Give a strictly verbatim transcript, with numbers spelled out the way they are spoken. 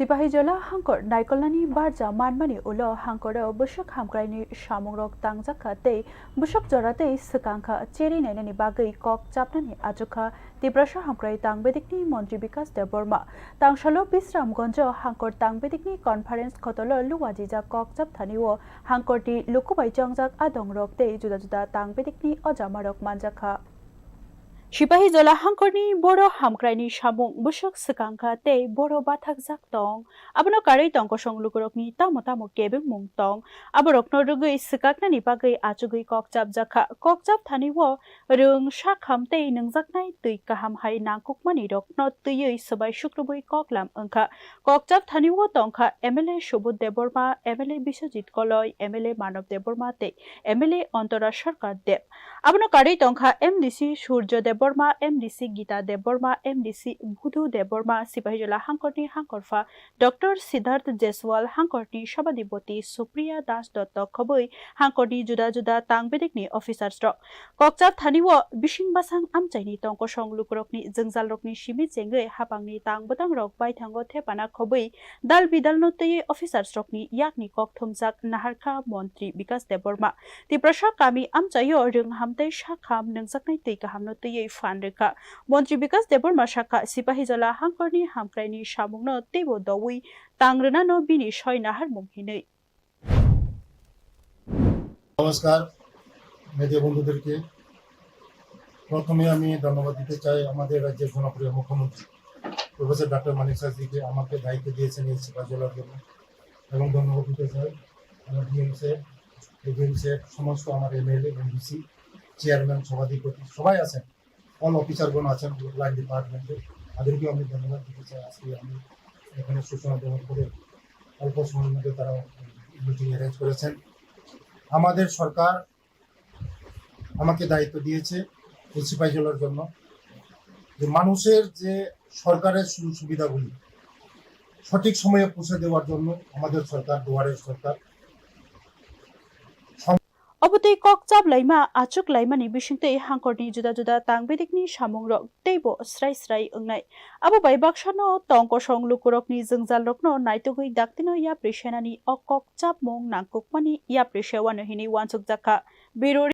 Sipahijola hangkor naikolnani barja manmani ulo hangkoro bwswk hamkraini samungrok tangjakha tei bwswk jora tei swkangkha cherwi nainani bagwi kok chapnani achukha Tiprasa hamkrai tangbedikni montri Bikas Debbarma. Tangsalo Bisramgonjo hangkor tangbedikni conference khotolo luwajijak kok chapthani o hangkorni lukubai chongjak adongrok tei juda juda tangbedikni ojamarok manjakha. Sipahijola hangkorni boro hamkraini samung bwswk swkangkha tei boro bathakjak tong. Abono karwi tongkosong lukurokni tamo tamo kebengmung tong. Aborokno rwgwi swkaknani bagwi achugwi kok chapjakha. Kok chapthani o rwng sakham tei nwngjaknai twi kaham hai nangkukmani rokno twiwi swbai sukrubwi koklam wngkha. Kok chapthani o tongkha M L A Subodh Debbarma, M L A Biswajit Koloi, M L A Manav Debbarma tei M L A Antora Sarkar Deb. Abono karwi tongkha M D C Surjo Debbarma, M D C Gita Debbarma, M D C Budhu Debbarma, Sipahijola hangkorni hangkorpha Doctor Siddharth Jaiswal, hangkorni Sabadipoti Supriya Das Dotto khobwi hangkorni juda juda tangbedikni officers rok. Kokchap thani o bising basang amchaini tongkosong lukurokni jwngjalrokni simi chengwi hapangni tang bwtangrok baithango thepana khobwi dal bidalno twiwi officers rokni yakni kok thumjak naharkha montri Bikas Debbarma. Tiprasa kami amchaio rwng hamtei sakham nwngjaknai twi kahamno twiwi phan rwkha. Montri Bikas Debbarma sakha, Sipahijola hangkorni hamkraini samungno teibo dowi tang rwnano bini soi naharmung hinwi. নমস্কার মিডিয়া বন্ধুদেরকে। প্রথমে আমি ধন্যবাদ দিতে চাই আমাদের রাজ্যের জনপ্রিয় মুখ্যমন্ত্রী প্রফেসর ডক্টর মানিক সাহাজিকে আমাকে দায়িত্ব দিয়েছেন এই সিপাহীজলার জন্য, এবং ধন্যবাদ দিতে চাই আমার ডিএম স্যার, এডিএম স্যার, সমস্ত আমার এমএলএ, এমডিসি, চেয়ারম্যান, সভাধিপতি সবাই আছেন, অল অফিসারগণ আছেন লাইন ডিপার্টমেন্টে, তাদেরকেও আমি ধন্যবাদ দিতে চাই। আজকে আমি এখানে সূচনা দেওয়ার পরে অল্প সময়ের মধ্যে তারা মিটিং অ্যারেঞ্জ করেছেন। আমাদের সরকার আমাকে দায়িত্ব দিয়েছে এই সিপাহীজলার জন্য, যে মানুষের যে সরকারের সুযোগ সুবিধাগুলি সঠিক সময়ে পৌঁছে দেওয়ার জন্য আমাদের সরকার, দুয়ারের সরকার। Obo tei kokchap laima achuk laimani bisingtwi hangkorni juda juda tang bedekni samungrok teibo srai srai wngnai. Abo bai baksano tongkosong lukurokni jwngjalrokno naitugwi daktino yapri senani o kokchapmung nangkukmani yapri sewano hinwi uansukjakha. Biro